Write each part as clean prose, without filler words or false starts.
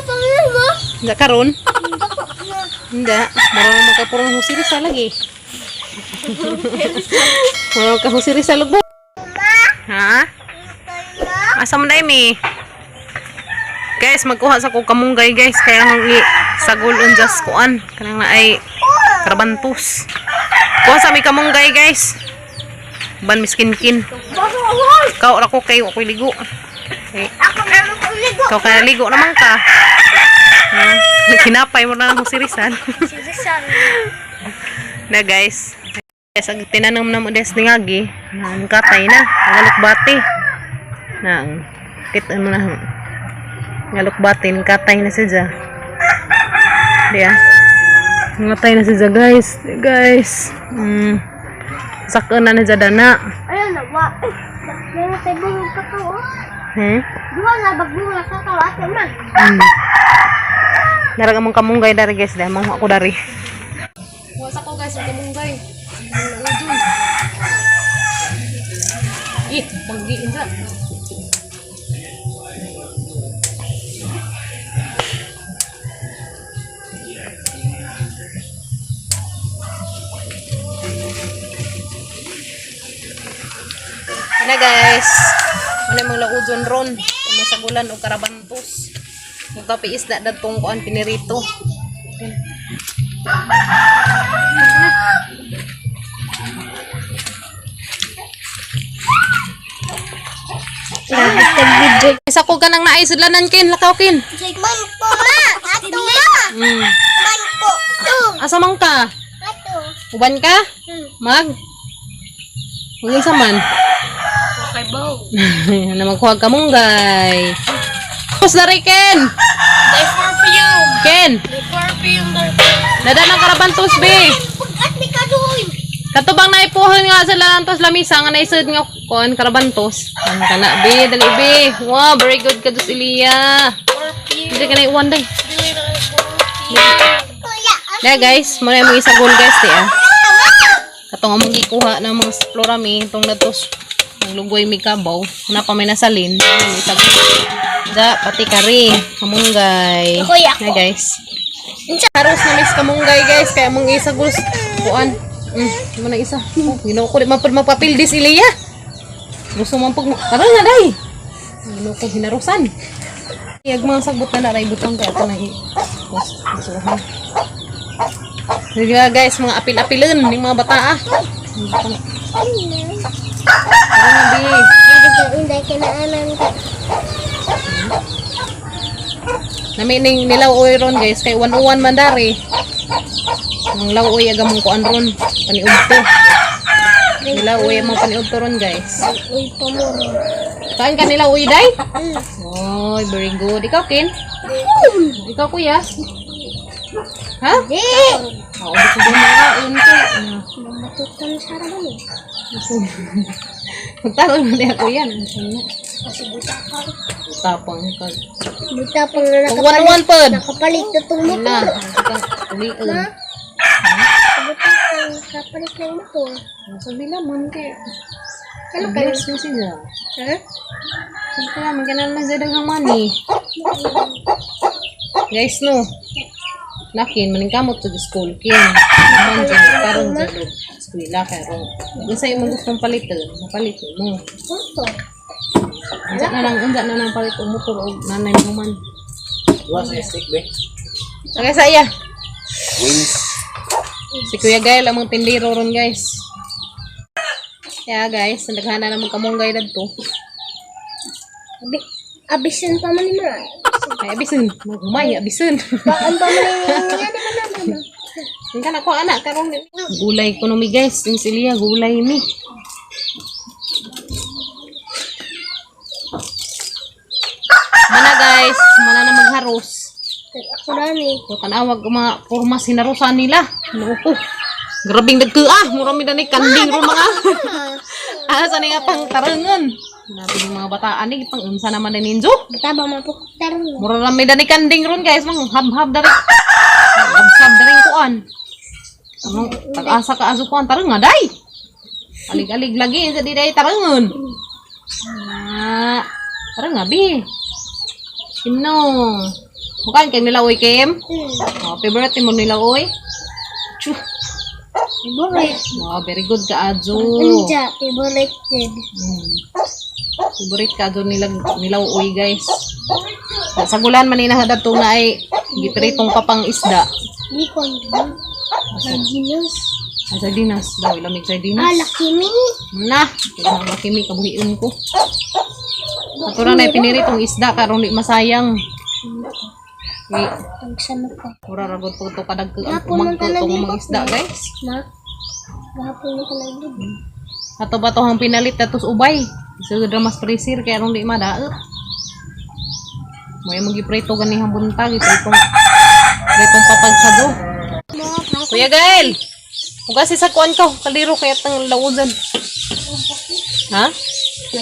Pangalan mo? Hindi karon? Hindi. Mura naman ka purong Jose Rizal lagi. Mura ka Jose Rizal ug. Ha? Asa man dai mi? Guys, magkuha sa ko kamunggay, guys, kaya ang i sagol unjas kuan kanang na ay karabantos. Kuha sa mi kamunggay, guys. Ban miskin kin. Kau ra ko kay ako'y ligo. Okay. Ako na ligo. Ikaw ka ligo naman ka. Ha? Kinapay mo na lang si Rizal. Si Rizal. Na guys. Guys, ang tinanom na mo des ni Ngagi, na ang katay na, ang alukbati. Na, ang kita mo na, ang alukbati, ang katay na siya. Diya. Ang katay na siya, guys. Guys. Sakon na siya dana. Ano na ba? Meron tayo bungang kakao. Hmm? Duha na bagbunga kakao ate man. Darag among kamunggay dari, guys, dahil manguha ko dari. Wasa ko, guys, ang kamunggay. Ang ujun. Ih, banggiin sa. Ana guys, wala mga laudon ron. Masagulan o karabantos. Magkapi isda datong kuan pinirito. Isa ko kanang naay sudlanan kin, lakaw kin. Man po ma! Ato ma! Man po! To! Asa man ka? Ato! Uban ka? Hmm. Mag? Magunsa man? Okay, bow. Na magkuha ka munggay. Tapos na rin, Ken! The perfume! Ken! The perfume! Nada ng karabantos, be! Pag-at ni Kadoy! Katubang naipuhon nga sa lantos lamisa nga naisod nga kuan karabantos. Ang kana be, dali be. Wow, very good ka dus Ilya. Perfume! Hindi ka na iwan day. Kuya! Na guys, muna yung mga isagol, guys, di ah. Katong among gikuha ng mga flora mi itong natos. Ang lugoy mi kabaw, na pa may nasalin. Ang isagol. Da, pati kari, kamunggay. Kuya, Na guys. Haros na mis kamunggay, guys, kaya mong isagol kuan. Mo na isa. Oh, Ginoo ko di man pud magpapildis Ilya. Gusto man pag tara na day. Ginoo ko hinarusan. Iyag mga sagbot na naray butang kaya ito na i. Gusto. Sige nga, guys, mga apil-apilon ng mga bata ah. Tara na, bi. Hindi kinaanan ka. Nami ning nilaw-oy ron, guys, kay 101 man dari. Ang law-oy aga mong kuan ron, paniudto. Nilaw-oy ang mga paniudto ron, guys. Uy, pamuro. Kain ka nilaw-oy day? Oy, very good. Ikaw, Ken? Ikaw, kuya? Ha? Di! Oo, gusto ko makain ko. Mamatutan sa raman eh. Magtaroon na niya, kuya. Kasi buta ka. Tapang ka. Buta pang na Pag nakapalit. 101 pod. Nakapalit na itong Na. motor. Ulion. Ma? Buta pang nakapalit ng motor. Sabi naman kay. Ano ka? Bless mo siya. Ha? Kaya magkanan man siya daghang money. Guys, no. Lakin, maningkamot sa school. Kin. Man dyan, karon dyan. Eskwela, karon. Unsa imong gustong paliton, mapaliton mo. Motor. Unsa na lang palit og motor og nanay mo man. Duha sa stick be. Okay, sa iya. Wings. Si Kuya Gael ang mga tindero ron, guys. Kaya guys, naghanan na naman kamunggay dadto. Abi, abisin pa man ni ma. Ay, abisen. Magumay, abisen. Paan pa man ni niya naman naman. Hindi ka na ko anak karon. Gulay ko mi, guys, yung silya gulay mi. Mana guys, mana na magharos. Ako rani. So tanawag ang mga forma sinarusan nila. Ano ko. Grabing dagko ah, mura mi dani kanding ro mga. Ah, sa nga pang tarangon. Nabi yung mga bataan ni pang unsa naman ni ninjo. Buta ba mapuktar mo? Mura lang may dani kanding ron, guys, mang hab-hab dari. Hab-hab dari kuan. Anong tag-asa ka aso kuan tarang nga day. Alig-alig lagi sa di day tarangon. Ah, tarang nga bi. Imno. Mukaan kay nilaoy, Kim? Hmm. Oh, favorite mo nilaoy? Chu. Favorite. Wow, very good ka, Ajo. Unja, favorite jud. Favorite ka doon nilag nilaw-uy, guys. Sa gulan man ni nahadto na ay gipiritong papang isda. Di ko ba? Sardinas. Ang sardinas daw, lamig sardinas. Ah, laki mi. Na, kailangan makimi kabuhion ko. Ato ra na piniritong isda karon di masayang. Kay Pagsano pa. ura ra gud po to kadag Gapon man umang talaga mga isda, guys. Ma. Gahapon mo talaga. Ato ba to ang pinalit atos ubay. Sugod ra mas presir kay aron di madaot. May magiprito ganihang buntag ipritong pritong papagsado. Kuya Gael, hugas sa kuan ko, kaliro kaya tang laudan. Ha?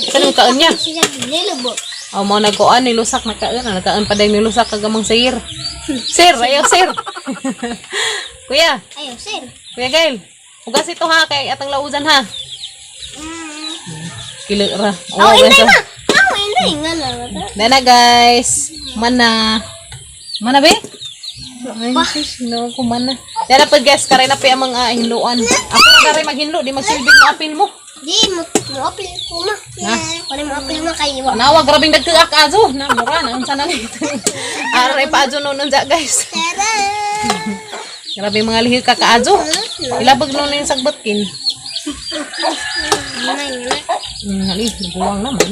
Saan yung kaon niya? Siya nilubot. Aw, mo nagkuan nilusak na kaon, nagkaan pa day nilusak kagamang sir. Sir, ayaw sir. Kuya, Ayaw, sir. Kuya Gael, hugas ito ha kay atang laudan ha. Kilo ra. Oh, guys, inday oh. ma. Ako inday nga na. Dana guys, mana. Mana be? Ay, sus, no, kumana. Dana pag guys, karay na pa ang mga hinluan. Ako ra karay maghinlo, di magsilbing maapil mo. Di mo mo apil ko ma. Ha? Wala mo apil ma kay wa. Nawa, grabing dagkaak azo. Na, mura na, unsa na nito. Aray pa azo no nunja guys. Tara. Grabe mga lihit ka kaazo. Ilabag no na yung sagbatkin. Hali, buwang naman.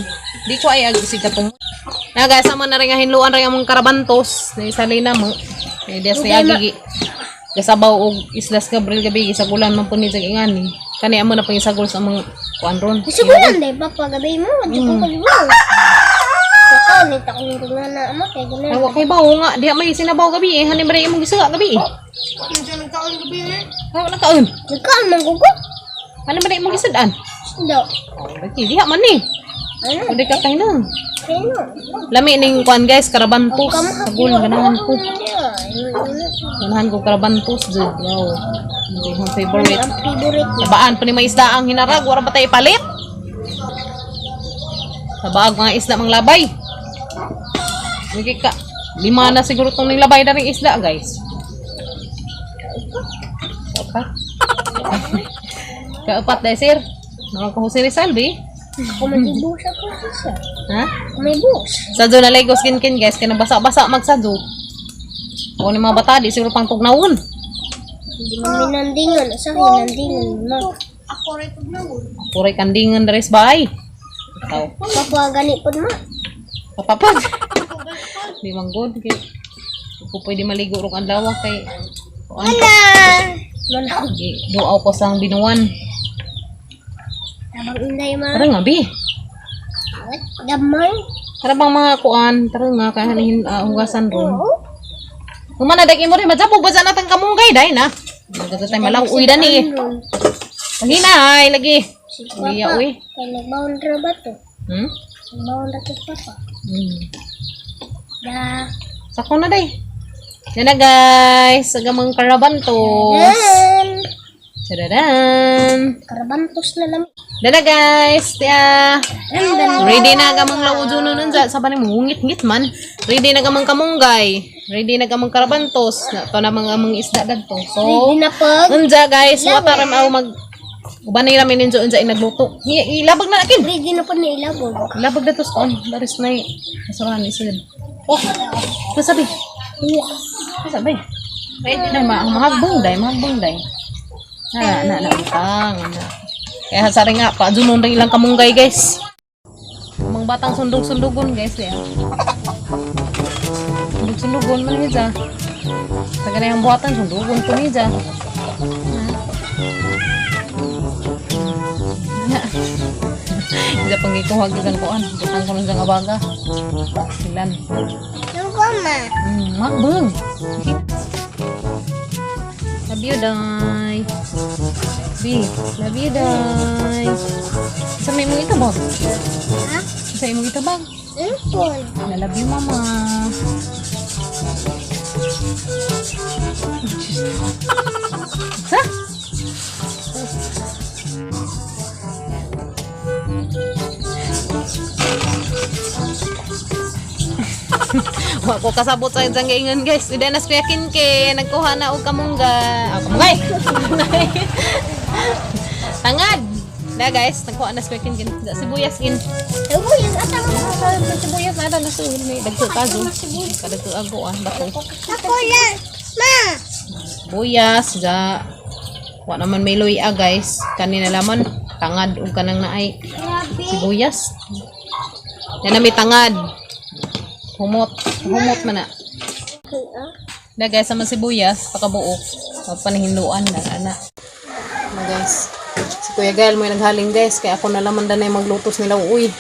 Di ko ay ag sig katong. Na guys, sama na rin nga hinluan rin among karabantos. Na isalay na mo. Kaya dias na agigi. Kasabaw og Islas Gabriel gabi isagulan man po ni sa ingani. Kani amo na pang isagol sa mga kuan ron. Siguran day pa pagabi mo, di ko kaliwa. Sakaw ni ta kung na mo kay Ay, ganun. wa kay bawo nga diha may sinabaw gabi eh. Hani ba rin imong gisuga gabi eh. Ay, wala kaon. Nagkaan man gugo. Ano ba rin imong gisud-an? Do. Oh, lagi diha man ni. Ano? Hindi ka kay na. Kaya no. Lami ning kuan guys, karabantos. Sagol ganahan ko. Ganahan ko karabantos jud. Wow. Hindi akong favorite. Ang favorite. Tabaan pa ni may isda ang hinarag, wala pa tayo ipalit. Tabaag mga isda mang labay. Sige ka. Lima na siguro tong nilabay na rin isda, guys. Kaupat. Kaupat dahil, sir. Naman ko Jose Rizal, be. Ako mag-ibus ako siya. Ha? Ako may bus. Sadyo na Lagos kinkin, guys. Kaya nabasa-basa magsado. O ni mga bata, di siguro pang tugnawon. Hindi man minandingon. Sa hinandingon mo. Puray kandingan dares bahay. Ikaw. Papua gani pod ma. Papapag. Di man good. Kay, di ko pwede maligo rong adlaw kay kuan. Wala. Wala. Gi duaw ko sang binuan. Tabang inday ma. Tara nga bi. What? Gamay. Tara bang mga kuan, tara nga kay hanihin hugasan ron. Oo. Humana dagi mo rin madzapog ba natang kamunggay day na. Magkata tayo malaw uy dani. Lagi na ay lagi. Si Uy, Papa. uy. Kay nagbaon ra ba to? Hmm? Nagbaon ra to Papa. Da. Sako na day. Yan na guys, agamang karabantos. Dan. Taradan. Karabantos na lang. Dala guys, tiya. Dan. Ready na gamang laujo nun nun sa paning mungit-ngit man. Ready na gamang kamunggay. Ready na gamang karabantos. Na to na mga among isda dadto. So, Ready na pag. unja guys, wata ram aw mag uban na ramin ninjo unja inagluto. Ilabag na akin. Ready na po na ilabog. Ilabag na to sa on. Daris na kasuran isod. Oh, masabi. Masabi. Ready na ma mahagbong day, mahagbong day. Na na na butang. Na. Kaya sa nga pa junon rin ilang kamunggay guys. Mga batang sundog-sundugon guys ya. Sundog-sundugon man niya. Sa ganayang buhatan sundugon ko niya. Na. Hindi pang gikuha gikan kuan. Butang ko nung nga baga. Silan. Yung ko ma. Magbang. Love you, Day. B, love you, Day. Sa may mong itabag. Ha? Sa imong itabag. Impon. I love you, Mama. Sa? Wa ko kasabot sa isang gaingon, guys. Ida na si Kuya Kinkin. Nagkuha na og kamungga. Ah, kamunggay. Tangad. Na guys, nagkuha na si Kuya Kinkin. Da, sibuyas in. Sibuyas ata mo. Sibuyas na da nasuhil may dagko kazo. Kadagko ago ah, bato. Ako lang. Ma. Sibuyas da. Wa naman may luya guys. Kanina laman tangad ug kanang naay Grabe. sibuyas. Yan na may tangad. Humot. Humot man na. Na guys, sa mga sibuyas, pakabuok. Mapanahinluan na, ana. Na guys. Si Kuya Gael mo yung naghaling guys, kaya ako na laman na maglutos nila uy.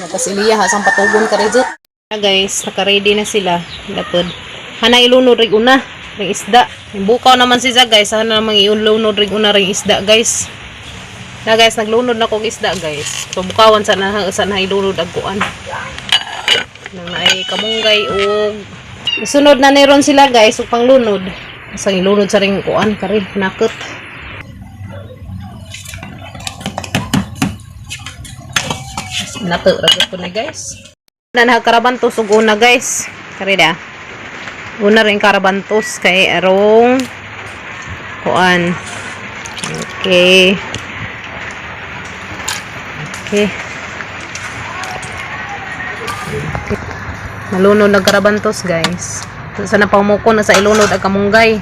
Natas Iliya, hasang patugon ka rin. Na guys, naka-ready na sila. Lapod. Hana ilunod rig una, ring isda. Bukaw naman si Zag guys, hana namang ilunod rig una ring isda guys. Na guys, naglunod na kog isda guys. So bukawan sa na ilunod ag kuan. Nang naay kamunggay og sunod na neron sila guys ug panglunod. Sa ilunod sa ring kuan kari nakot. Nato ra gyud ko ni guys. Na nagkarabantos ug una guys. Kari da. Una rin karabantos kay arong kuan. Okay. Okay. Nalunod ang karabantos, guys. Sa napamukon na sa ilunod ang kamunggay.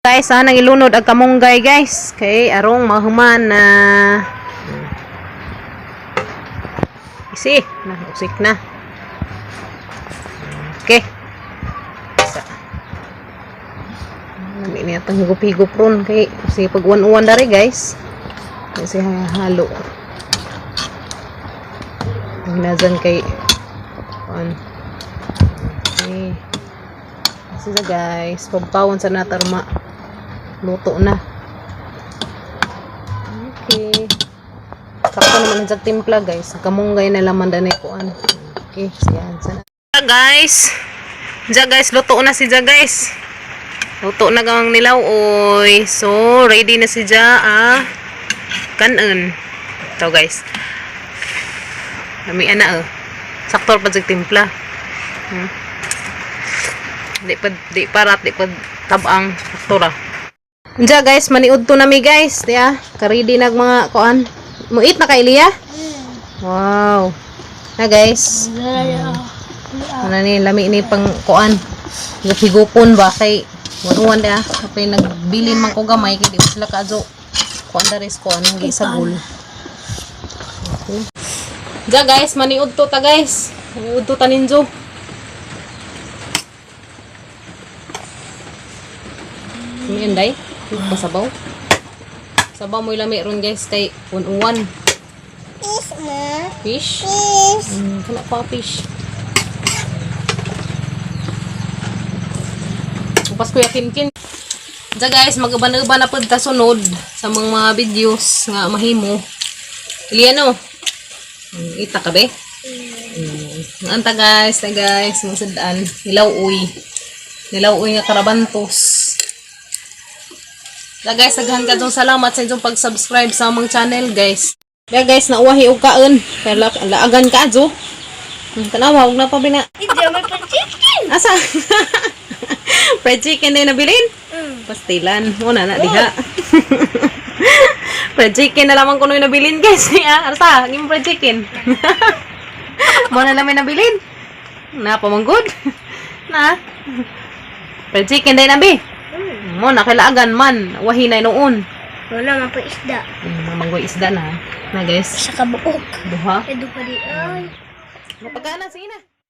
Guys, saan ang ilunod ang kamunggay, guys? Kay arong mahuman na isi, na usik na. Okay. Isa. Lami niya itong higup-higup ron kay kasi pag uwan-uwan dari guys. Kasi halo. Nazan kay kuan. Okay. Kasi sa guys, pagpawon sa natarma. Luto na. Okay. Sakto naman ang jag timpla guys. Kamunggay na laman danay kuan. Okay, siyan sana. Guys. Ja guys, luto na si Ja guys. Luto na gawang nilaw oy. So, ready na si Ja ah. Kanon. Ito guys. Lami ana oh. Sakto pa jag timpla. Di pa di parat, di pa tabang sakto ra. Unja guys, maniud to nami guys, di ah. Karidi nag mga kuan. Muit na kay Liya? Wow. Na guys. Ano ni lami ni pang kuan. Higupon ba kay wanuan di ah. Kapay nagbilin man ko gamay kay di ba sila kaadyo. Kuan daris kuan ang gisagol. Okay. Ja guys, maniud to ta guys. Maniud to ta ninjo. Ano yan, day? Pasabaw? Sabaw mo'y lami ron guys kay uwan-uwan. Fish, ma. Fish? Fish. Wala pa fish. Upas Kuya Kinkin. Diya guys, mag-uban-uban na pud ta sunod sa mga videos nga mahimo. Iliano. Ita ka be? Anta guys, na guys, mga sudaan. Nilaw uy. Nilaw uy nga karabantos. Da guys, daghan kadtong salamat sa inyong pag-subscribe sa among channel guys. Da guys, nauwahi og kaon. Pero laagan ka adyo. Tanawa og na pa bina. Hindi may pa-chicken. Asa? Fried chicken na nabilin? Pastilan. Una na diha. Fried chicken na lamang kuno yung nabilin guys. Niya, arsa, ang imong fried chicken. Mo na lang may nabilin. Na pamanggod. Na. Fried chicken day nabi. Mo na kilaagan man. Wahi na noon. Wala man pa isda. Manggoy isda na. Na guys. Sa kabuok. Duha. Edo pa di ay. Mapagana sige na.